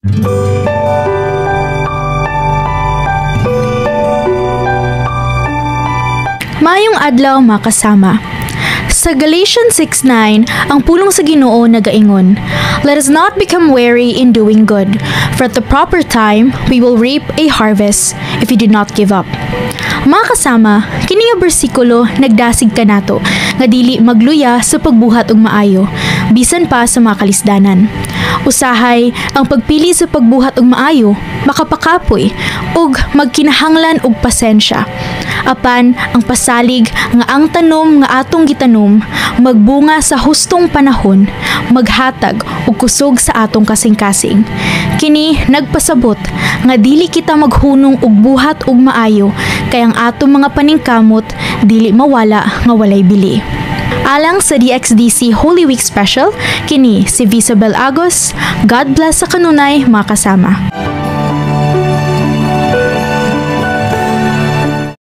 Maayong adlaw, mga kasama. Sa Galatians 6:9, ang pulong sa Ginoo nagaingon, "Let us not become weary in doing good, for at the proper time we will reap a harvest if we do not give up." Mga kasama, kini nga bersikulo nagdasig kanato nga dili magluya sa pagbuhat og maayo, bisan pa sa mga kalisdanan. Usahay, ang pagpili sa pagbuhat og maayo makapakapoy ug magkinahanglan og pasensya. Apan ang pasalig nga ang tanom nga atong gitanom magbunga sa hustong panahon, maghatag og kusog sa atong kasing-kasing. Kini nagpasabot nga dili kita maghunong og buhat og maayo kay ang atong mga paningkamot dili mawala nga walay bili. Alang sa DXDC Holy Week Special, kini si Visabel Agos. God bless sa kanunay, mga kasama.